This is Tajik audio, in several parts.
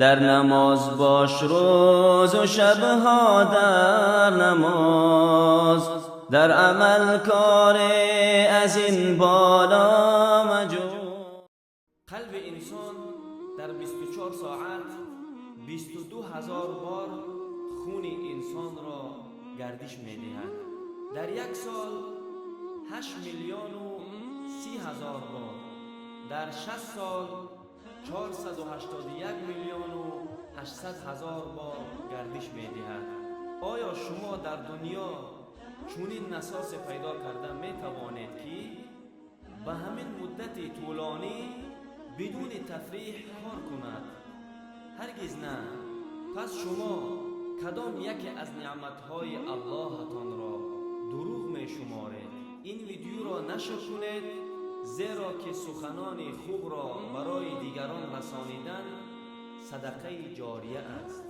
Дар намоз бош, рӯзу шабҳо дар намоз, дар амал кор аз ин боло маҷӯ. Қалби инсон дар 24 соат 22 000 бор хуни инсонро гардиш медиҳад. Дар як сол 8 030 000 бор, дар 60 сол 481 800 000 бор гардиш медиҳад. Оё шумо дар дунё чунин насосе пайдо карда метавонед, ки ба ҳамин муддати тӯлонӣ бидуни тафриҳ кор кунад? Ҳаргиз на. Пас шумо кадом яке аз неъматҳои Аллоҳатонро дурӯғ мешуморед? Ин видеоро нашр кунед, зеро ки суханони хубро барои дигарон расонидан садақаи ҷория аст.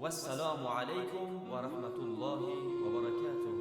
Вассалому алайкум ва раҳматуллоҳи ва баракатуҳ.